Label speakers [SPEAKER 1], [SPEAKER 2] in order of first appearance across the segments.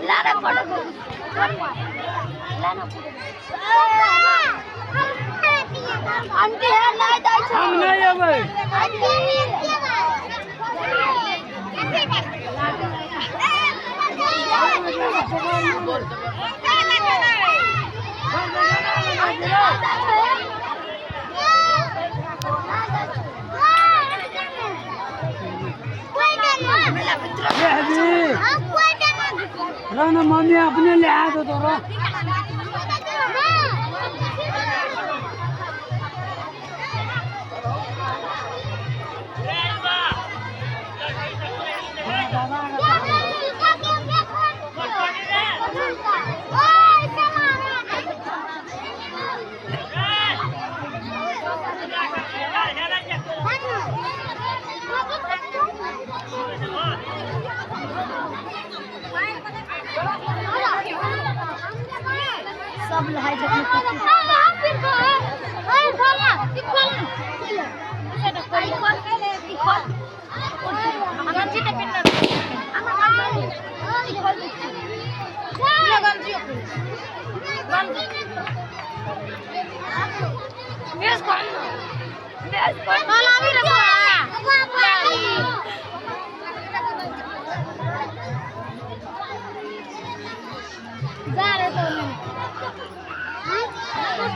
[SPEAKER 1] लाना फोटो लाना। आंटी है लाई दाई छ।
[SPEAKER 2] हम नहीं अबै। ये हबी राना मम्मी अपने ले आ दो तोरा।
[SPEAKER 1] सब लहाइ छै। जा रे तो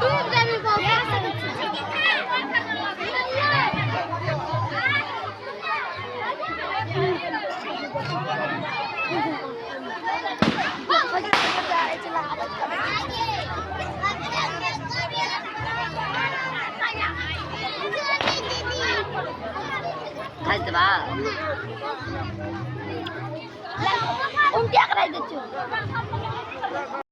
[SPEAKER 1] डूब जाबी। खाइ देबा? उल्टिया कराइ दै छियौ।